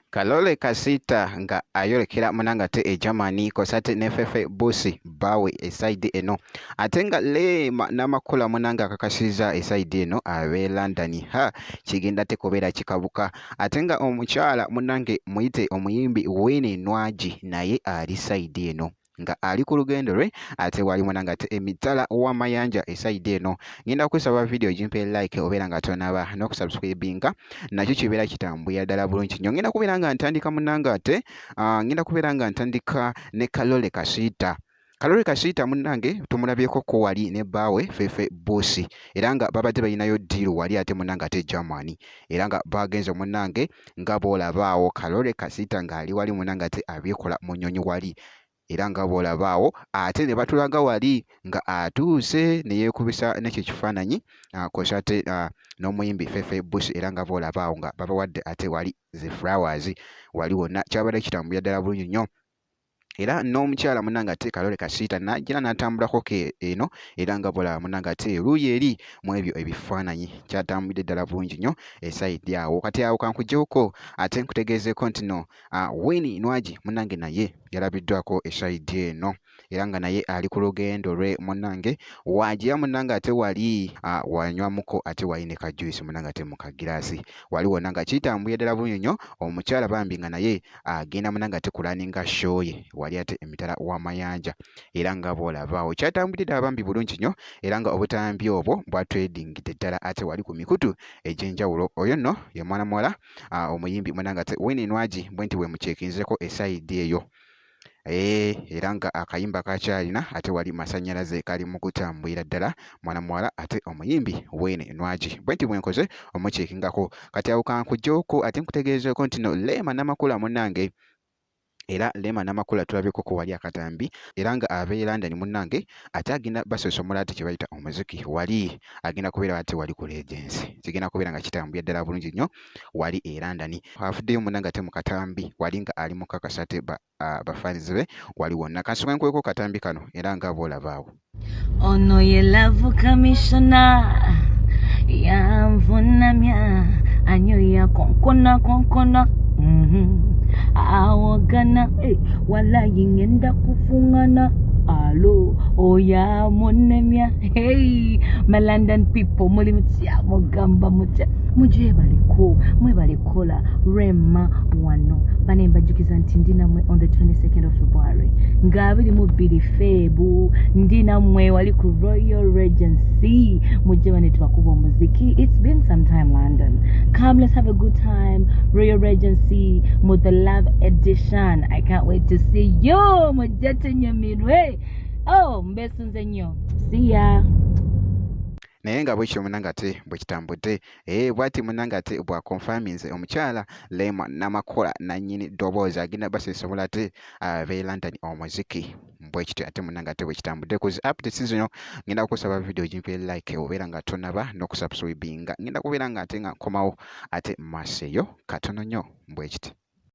Kalole Kasiita nga ayolekera munangate e Germany kosate ne Fefe Busi bbaawe esayidi eno ate nga Rema Namakula munange akakasizza esayidi eno ab'e London ha kigenda te kubeera kikabuka ate nga omukyala munange muyite omuyimbi Winnie Nwagi naye ali sayidi eno nga ali ku lugendo lwe ate wali mwana nga ate emitala w'amayanja esayidi eno. Ngenda kusaba vidiyo gimpe like obeera nga tonaba n'okusubscribinga nakyo kibeera kitambulira ddala bulungi nnyo. Ngenda kubeera nga ntandika munanga ate ngenda kubeera nga ntandika ne Kalole Kasiita. Kalole Kasiita munnange tumulabyeko ko wali ne bbaawe Fefe Busi era nga babadde balinayo ddiiru wali ate munnange ate Germany era nga baagenze munnange nga bw'olaba awo Kalole Kasiita ng'ali wali munnange ate abikola mu nnyonyi wali era nga bw'olaba awo ate ne batulaga wali nga atuuse ne yeekubisa n'ekyo ekifaananyi kw'ossa ate n'omuyimbi Fefe Busi era nga bw'olaba awo nga babawadde ate wali zi flowers wali wonna kyabadde kitambulira ddala bulungi nnyo. Era n'omukyala munange ate Kalole Kasiita n'agira n'atambulako ke eno era nga bw'olaba munange ate eruuyi eri mu ebyo ebifaananyi kyatambulidde ddala bulungi nnyo esayidi awo. Kati awo kankuggyewoko ate nkutegeezeeko nti no Winnie Nwagi munange naye yalabiddwako esayidi eno era nga naye ali ku lugendo lwe munnange waagira munnange ate wali wanywamuko ate wali ne ka juice munnange ate mu kagiraasi wali wonna nga kitambulira ddala bulungi nnyo omukyala bambi nga naye agenda munnange ate kulaninga show ye wali ate emitala w'amayanja era nga bw'olabaawo kyatambulidde ddala bambi bulungi nnyo era nga obutambi obwo bwatwedingidde ddala ate wali ku mikutu egy'enjawulo. Oyo nno ye mwana muwala omuyimbi munnange ate Winnie Nwagi bwe nti bwe mukyekinzeeko esayidi eyo. Era nga akayimba kakyalina ate wali masannyalaze kali mu kutambulira ddala mwana muwala ate omuyimbi Winnie Nwagi bwe nti bwe nkoze omukyekingako. Kati awo kankuggyewoko ate nkutegeezeeko nti no Rema Namakula munnange era Rema Namakula tulabyeko ku wali akatambi era nga abeera London munnange ate agenda basosomola ate kye bayita omuziki wali agenda kubeera ate wali ku Regency kigenda kubeera nga kitambulira ddala bulungi nnyo wali e London. Avuddeyo munnange ate mu katambi wali nga ali mu kakasa ate ba bafanizi be wali wonna. Kansooke nkuweko katambi kano era nga bw'olaba awo. Ono ye love commissioner yanvunamya anyoya konkona konkona awogana walayi ngenda kufungana alo oya munemya. Hey, my London people, muli mutya, mugamba mutya, mugyebaleko, mwebale kukola. Rema wano bane mbajjukiza nti ndi namwe on the 22nd of February nga 22 Feb, ndi namwe wali ku Royal Regency. Mujje bane tubakuba omuziki. It's been some time. London, come, let's have a good time. Royal Regency mu the love edition. I can't wait to see you. Mujje tunyumirwe. Oh, mbesunze nnyo. See ya. Naye nga bwekityo munnange ate bwe kitambudde bw'ati munnange ate bw'akonfaminze omukyala Rema Namakula nannyini ddoboozi agenda baseesobola ate ab'e London omuziki bwekityo ate munnange ate bwe kitambudde. Ku zi updates zino ngenda kusaba vidiyo gimpe like obeera nga tonaba n'okusubscribinga. Ngenda kubeera nga ate nga nkomawo ate mu maaso eyo katono nnyo bwekiti.